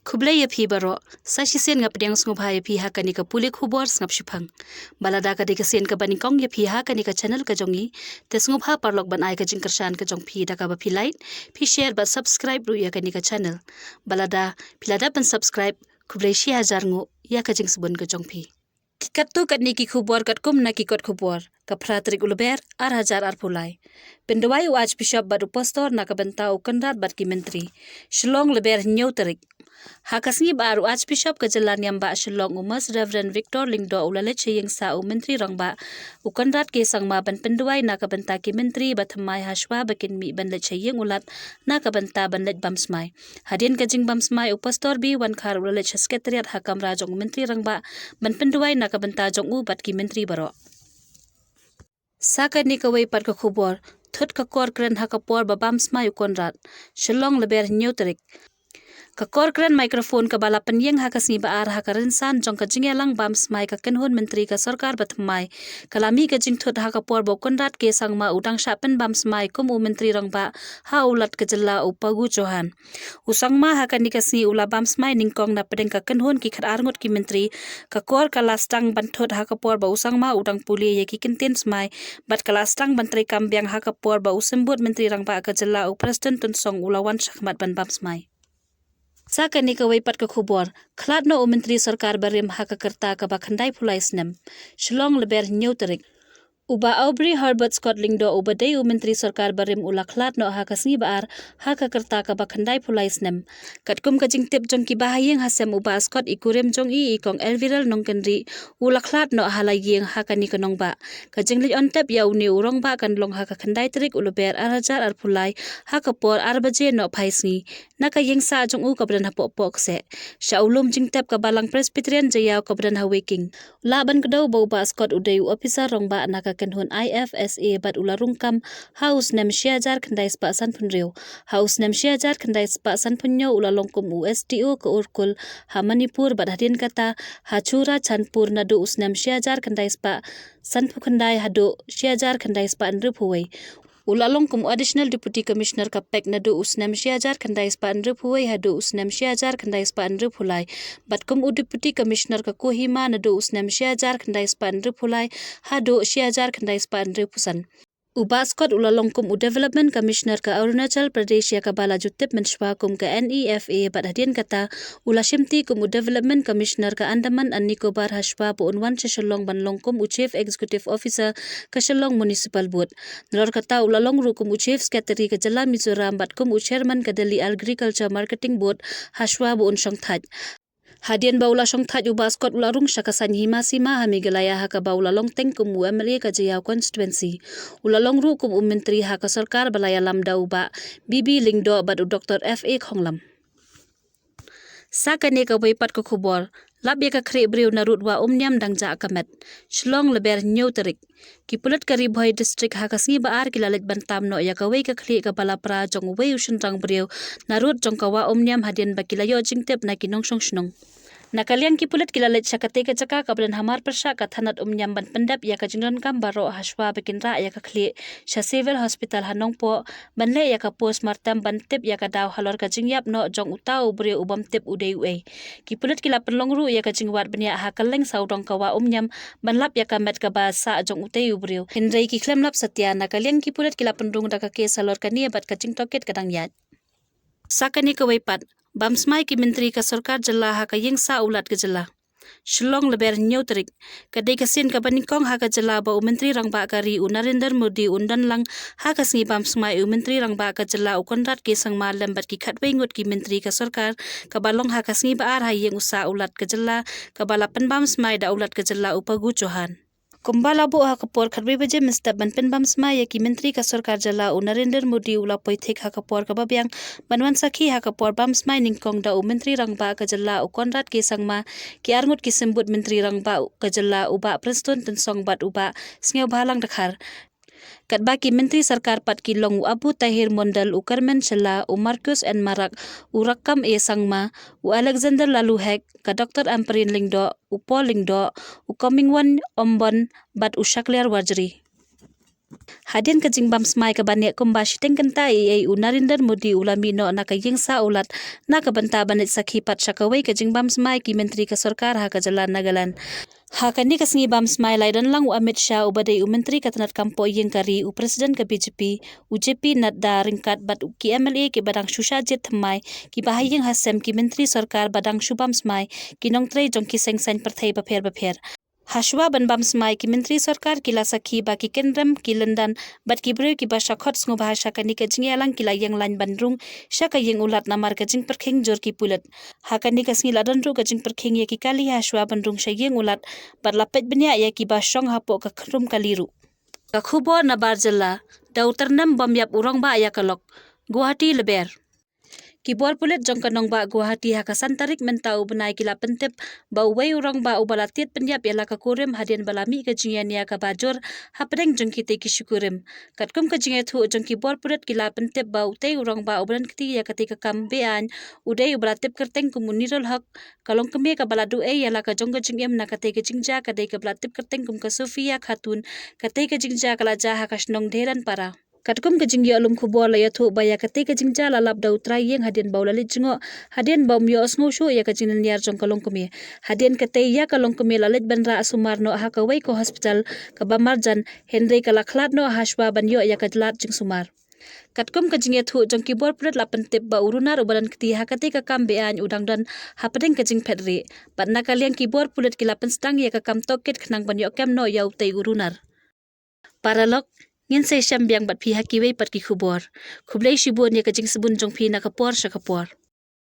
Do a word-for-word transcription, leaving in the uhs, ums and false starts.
Khublei ïa phi baroh, sa shisien nga pdiang sngewbha ïa phi ha kane ka pule khubor sngap shiphang. Ba lada ka dei ka sien kaba nyngkong ïa phi ha kane ka channel ka jong ngi, te sngewbha paralok ban ai ka jingkyrshan ka jong phi da kaba phi like, phi share bad subscribe ruh ïa kane ka channel. Ba lada phi la dep ban subscribe, khublei shi hajar nguh ïa ka jingsbun ka jong phi. Ki katto katne ki khubor katkum na ki kot khubor. Ka phra tarik u Lber, ar hajar arphew lai. Pynduwai u Archbishop bad u Pastor na ka bynta u Conrad bad ki myntri. Shillong, Lber, hynñiew tarik. Ha ka sngi ba ar, u Archbishop ka jylla niam bah Shillong, u Most Reverend Victor Lyngdoh, u la leit sha ïing sah u Myntri Rangbah, u Conrad K Sangma, ban pynduwai na ka bynta ki myntri ba thymmai hashwa ba kin mih ban leit sha ïing u Lat na ka bynta ban leit bam smai. Hadien ka jingbam smai, u Pastor B Wankhar u la leit sha Secretariat ha kamra jong u Myntri Rangbah ban pynduwai na ka bynta jong u bad ki myntri baroh. Sa kane kawei pat ka khubor, thut ka kor kren ha ka por ba bam smai u Conrad. Shillong, Lber, hynñiew tarik. Ka kor kren microphone kaba la pynïeng ha ka sngi ba ar ha ka rynsan jong ka jingïalang bam smai ka kynhun myntri ka sorkar ba thymmai, ka la mih ka jingthut ha ka por ba u Conrad K Sangma u dang shah pynbam smai kum u Myntri Rangbah ha u Lat ka jylla, u Phagu Chauhan. U Sangma ha kane ka sngi u la bam smai nyngkong na pdeng ka kynhun ki khatar ngut ki myntri. Ka kor ka la sdang ban thut ha ka por ba u Sangma u dang pule ïa ki kyntien smai, bad ka la sdang ban treikam biang ha ka por ba u Symbud Myntri Rangbah ka jylla, u Prestone Tynsong, u la wan shakhmat ban bam smai. Sa kane kawei pat ka khubor, khlad noh u Myntri Sorkar barim ha ka rta kaba khyndaiphew lai snem. Shillong, Lber, hynñiew tarik. U Bah Aubrey Herbert Scott Lyngdoh, uba dei u Myntri Sorkar barim, u la khlad noh ha ka sngi ba ar ha ka rta kaba khyndaiphew lai snem. Katkum ka jingtip jong ki bahaïing hasem, u Bah Scott, i kurim jong i, i Kong Elviral Nongkynrih, u la khlad noh ha la ïing ha kane ka nongbah. Ka jingleit on tep ïa une u rangbah kan long ha ka khyndai tarik u Lber, ar hajar arphew lai, ha ka por ar baje nohphai sngi, na ka ïing sah jong u kaba don hapoh Pohkseh, sha u lum jingtep ka Balang Presbyterian Jaïaw kaba don ha Weiking. Lah ban kdew ba u Bah Scott u dei u ophisar rangbah na ka kynhun I F S A bad u la rung kam ha u snem shi hajar khyndai spah sanphew hynriew. Ha u snem shi hajar khyndai spah sanphew hynñiew u la long kum u S D O ka Ukhrul ha Manipur bad hadien kata ha Churachandpur naduh u snem shi hajar khyndai spah sanphew khyndai haduh shi hajar khyndai spah hynriewphew wei. U la long kum u Additional Deputy Commissioner ka Phek naduh u snem shi hajar khyndai spah hynriewphew wei haduh u snem shi hajar khyndai spah hynriewphew lai, bad kum u Deputy Commissioner ka Kohima naduh u snem shi hajar khyndai spah hynriewphew lai haduh shi hajar khyndai spah hynriewphew san. U Bah Scott u la long kum u Development Commissioner ka Arunachal Pradesh ïa kaba la ju tip mynshuwa kum ka N E F A bad hadien kata u la shimti kum u Development Commissioner ka Andaman and Nicobar hashwa ba un wan sha Shillong ban long kum u Chief Executive Officer ka Shillong Municipal Board. Nalor kata u la long ruh kum u Chief Secretary ka jylla Mizoram bad kum u Chairman ka Delhi Agriculture Marketing Board hashwa ba un shongthait. Hadien ba u la shongthait, u Bah Scott u la rung sha ka saiñ hima sima ha Meghalaya ha kaba u la long teng kum u M L A ka Jaïaw constituency. U la long ruh kum u myntri ha ka sorkar ba la ïalam da u Bah B B Lyngdoh bad u Doctor F A Khonglam. Sa kane kawei pat ka khubor, lap ïa ka khlieh briew na rud Wah Umniam dang jah ka met. Shillong, Lber, hynñiew tarik. Ki pulit ka Ri Bhoi District ha ka sngi ba ar ki la leit ban tam noh ïa kawei ka khlieh kaba la pra jong uwei u shynrang briew na rud jong ka Wah Umniam hadien ba ki la ïoh jingtip na ki nongshong shnong. Na ka liang ki pulit ki la leit sha katei ka jaka kaba don hamar pyrshah ka thanat Umniam ban pyndep ïa ka jingdonkam baroh hashwa ba kin rah ïa ka khlieh sha Civil Hospital ha Nongpoh ban leh ïa ka postmortem ban tip ïa ka daw halor ka jingïap noh jong uta u briew u bym tip u dei uei. Ki pulit ki la pynlong ruh ïa ka jingwad bniah ha kylleng sawdong ka Wah Umniam ban lap ïa ka met kaba sah jong utei u briew. Hynrei ki khlem lap satia. Na ka liang ki pulit ki la pynrung da ka case halor kane bad ka jingtohkit ka dang ïaid. Sa kane kawei pat, bam smai ki myntri ka sorkar jylla ha ka ïing sah u Lat ka jylla. Shillong, Lber, hynñiew tarik. Ka dei ka sien kaba nyngkong ha ka jylla ba u Myntri Rangbah ka ri u Narendra Modi un don lang ha ka sngi bam smai u Myntri Rangbah ka jylla u Conrad K Sangma lem bad ki khatwei ngut ki myntri ka sorkar, kaba long ha ka sngi ba ar ha ïing u sah u Lat ka jylla, kaba la pynbam smai da u Lat ka jylla u Phagu Chauhan. Kumba la buh ha ka por khatwei baje mynstep ban pynbam smai ïa ki myntri ka sorkar jylla, u Narendra Modi u la poi thik ha ka por kaba biang ban wan sakhi ha ka por bam smai nyngkong da u Myntri Rangbah ka jylla u Conrad K Sangma, ki arngut ki symbud Myntri Rangbah ka jylla, u Bah Prestone Tynsong bad u Bah Sniawbhalang Dkhar. Katba ki myntri sorkar pat ki long u Abu Taher Mondal, u Kyrmen Shylla, u Marcuise N Marak, u Rakkam A Sangma, u Alexander Laloo Hek, ka Doctor Ampareen Lyngdoh, u Paul Lyngdoh, u Comingone Ymbon bad u Shakliar Warjri. Hadien ka jingbam smai kaba neh kumba shiteng kynta eiei, u Narendra Modi u la mih noh na ka ïing sah u Lat na ka bynta ban leit sakhi pat sha kawei ka jingbam smai ki myntri ka sorkar ha ka jylla Nagaland. Ha kane ka sngi bam smai la ïadon lang u Amit Shah uba dei u myntri ka tnat kam poh ïing ka ri, u president ka B J P, u J P Nadda ryngkat bad ki M L A kiba dang shu shah jied thymmai, kiba ha ïing ha sem, ki myntri sorkar ba dang shu bam smai, ki nongtrei jong ki seng saiñ pyrthei bapher bapher. Hashwa ban bam smai, ki myntri sorkar ki la sakhi ba ki kynrem, ki lyndan bad ki briew kiba sha khot sngewbha sha kane ka jingïalang ki la ïeng lain ban rung sha ka ïing u Lat namar ka jingpyrkhing jur ki pulit. Ha kane ka sngi la don ruh ka jingpyrkhing ïa ki kali hashwa ban rung sha ïing u Lat bad la peit bniah ïa kiba shong hapoh ka khynrum kali ruh. Ka khubor na bar jylla: Da u tyrnem bym ïap u rangbah ïa ka lok. Guwahati, Lber. Ki bor pulit jong ka nongbah Guwahati ha ka san tarik mynta u bnai ki la pyntip ba uwei u rangbah uba la tied pynïap ïa la ka kurim hadien ba la mih ka jingïania kaba jur hapdeng jong kitei ki shi kurim. Katkum ka jingïathuh jong ki bor pulit ki la pyntip ba utei u rangbah uba don kti ïa katei ka kam beaiñ u dei uba la tip kyrteng kum u Nirul Haq, ka longkmie kaba la duh ei ïa la ka jong ka jingim na katei ka jingjia ka dei kaba la tip kyrteng kum ka Sofia Khatun, katei ka jingjia ka la jia ha ka shnong Dheranpara. Katkum ka jingïoh lum khubor la ïathuh ba ïa katei ka jingjia la lap da u trai ïing hadien ba u la leit jngoh, hadien ba um ïohsngew shuh ïa ka jinglynñiar jong ka longkmie. Hadien katei ïa ka longkmie la leit ban rah sumar noh ha kawei ka hospital kaba marjan, hynrei ka la khlad noh hashwa ban ïoh ïa ka lad jingsumar. Katkum ka jingïathuh jong ki bor pulit la pyntip ba u runar uba don kti ha katei ka kam beaiñ u dang don hapdeng ka jingphet rieh. Bad na ka liang ki bor pulit ki la pynsdang ïa ka kam tohkit khnang ban ïoh kem noh ïa utei u runar. Paralok, ngin sa ïashem biang bad phi ha kiwei pat ki khubor. Khublei shibun ïa ka jingsbun jong phi na ka por sha ka por.